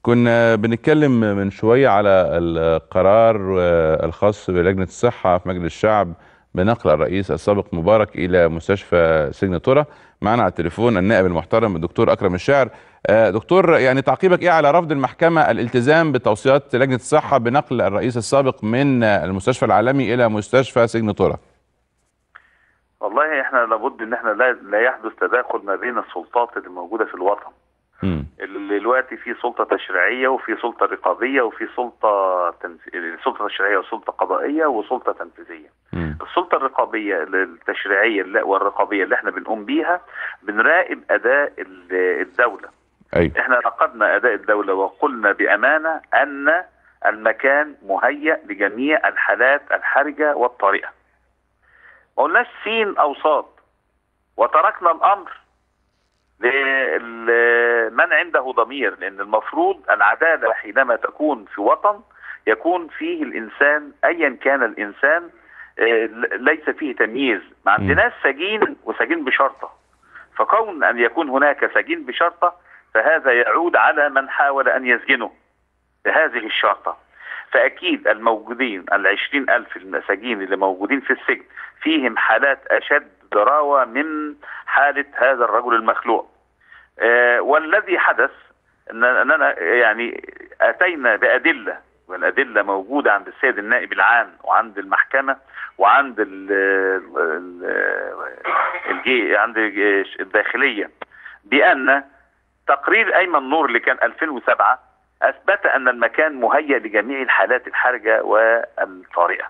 كنا بنتكلم من شوية على القرار الخاص بلجنة الصحة في مجلس الشعب بنقل الرئيس السابق مبارك إلى مستشفى سجن طرة. معنا على التليفون النائب المحترم الدكتور أكرم الشاعر. دكتور، يعني تعقيبك إيه على رفض المحكمة الالتزام بتوصيات لجنة الصحة بنقل الرئيس السابق من المستشفى العالمي إلى مستشفى سجن طرة؟ والله احنا لابد ان احنا لا يحدث تداخل ما بين السلطات اللي موجودة في الوطن. دلوقتي في سلطة تشريعية وفي سلطة رقابية وفي سلطة تشريعية وسلطة قضائية وسلطة تنفيذية. السلطة الرقابية التشريعية والرقابية اللي احنا بنقوم بيها بنراقب أداء الدولة. أيوة. احنا راقبنا أداء الدولة وقلنا بأمانة أن المكان مهيأ لجميع الحالات الحرجة والطارئة. ما قلناش سين أو صاد، وتركنا الأمر لمن عنده ضمير، لأن المفروض العدالة حينما تكون في وطن يكون فيه الإنسان أيا كان الإنسان، ليس فيه تمييز. ما عندناش سجين وسجين بشرطة، فكون أن يكون هناك سجين بشرطة فهذا يعود على من حاول أن يسجنه بهذه الشرطة. فأكيد الموجودين 20,000 المساجين اللي موجودين في السجن فيهم حالات أشد ضراوة من حالة هذا الرجل المخلوع. والذي حدث أننا يعني أتينا بأدلة، والأدلة موجودة عند السيد النائب العام وعند المحكمة وعند عند الداخلية، بأن تقرير أيمن نور اللي كان 2007 أثبت أن المكان مهيأ لجميع الحالات الحرجة والطارئة.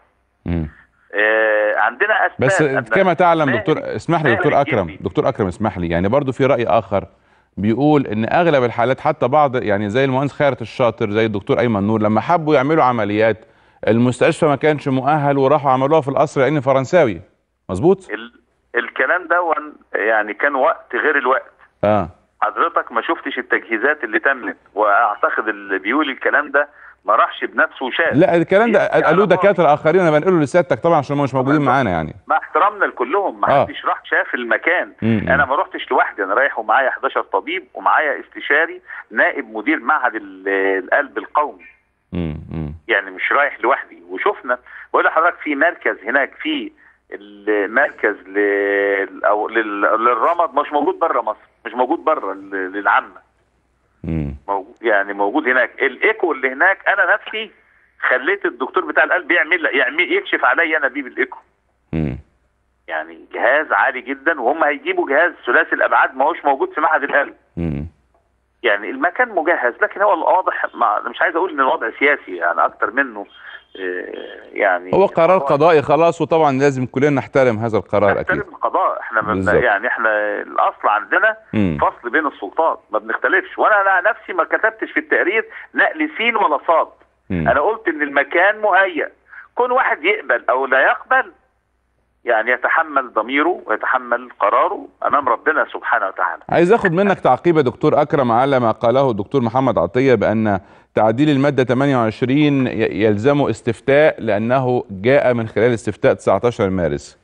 عندنا أسباب. بس كما تعلم دكتور، اسمح لي دكتور أكرم، دكتور أكرم اسمح لي، يعني برضو في رأي آخر بيقول إن أغلب الحالات حتى بعض، يعني زي المهندس خيرت الشاطر، زي الدكتور أيمن نور، لما حبوا يعملوا عمليات المستشفى ما كانش مؤهل وراحوا عملوها في القصر العيني الفرنساوي. مظبوط؟ الكلام ده يعني كان وقت غير الوقت. حضرتك ما شفتش التجهيزات اللي تمت، واعتقد اللي بيقول الكلام ده ما راحش بنفسه وشاف. لا الكلام ده قالوه دكاترة اخرين، انا بنقله لسيادتك طبعا عشان هم مش موجودين معانا، يعني مع احترامنا لكلهم ما حدش راح شاف المكان. انا ما رحتش لوحدي، انا رايح ومعايا 11 طبيب ومعايا استشاري نائب مدير معهد القلب القومي. يعني مش رايح لوحدي. وشفنا، بقول لحضرتك في مركز هناك، في المركز للرمد مش موجود بره مصر، مش موجود بره للعامة. موجود، يعني موجود هناك. الايكو اللي هناك انا نفسي خليت الدكتور بتاع القلب يعمل يكشف عليا انا بيه بالايكو. يعني جهاز عالي جدا، وهم هيجيبوا جهاز ثلاثي الابعاد ما هوش موجود في معهد القلب. يعني المكان مجهز، لكن هو الواضح مش عايز اقول ان الوضع سياسي يعني اكتر منه، يعني هو قرار قضائي خلاص، وطبعا لازم كلنا نحترم هذا القرار. اكيد نحترم القضاء. احنا يعني احنا الاصل عندنا فصل بين السلطات، ما بنختلفش. وانا نفسي ما كتبتش في التقرير نقل سين ولا صاد. انا قلت ان المكان مهيأ، كون واحد يقبل او لا يقبل يعني يتحمل ضميره ويتحمل قراره امام ربنا سبحانه وتعالى. عايز اخد منك تعقيب يا دكتور اكرم على ما قاله الدكتور محمد عطية بان تعديل المادة 28 يلزمه استفتاء لانه جاء من خلال استفتاء 19 مارس.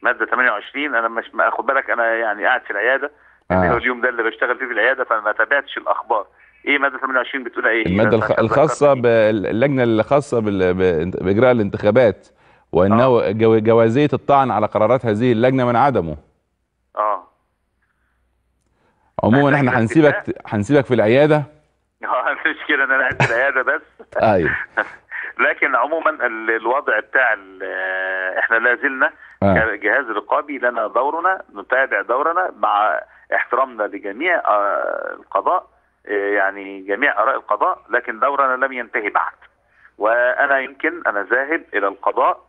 مادة 28 انا مش ما اخد بالك، انا يعني قاعد في العيادة، يعني هو اليوم ده اللي بشتغل فيه في العيادة، فما تابعتش الاخبار. ايه مادة 28 بتقول ايه؟ المادة الخاصة باللجنه الخاصة باجراء الانتخابات، وانه جوازيه الطعن على قرارات هذه اللجنة من عدمه. عموما احنا هنسيبك في العيادة. المشكلة ان انا قاعد في العيادة بس. ايوه. لكن عموما الوضع بتاع احنا لا زلنا جهاز رقابي، لنا دورنا، نتابع دورنا مع احترامنا لجميع القضاء، يعني جميع اراء القضاء، لكن دورنا لم ينتهي بعد. وانا يمكن انا ذاهب الى القضاء،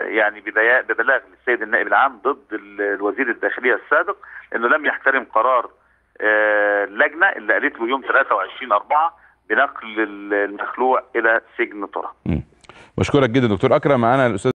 يعني ببلاغ للسيد النائب العام ضد الوزير الداخلية السابق انه لم يحترم قرار اللجنة اللي قالت له يوم 23/4 بنقل المخلوع الى سجن طرة. بشكرك جدا دكتور اكرم. معانا الاستاذ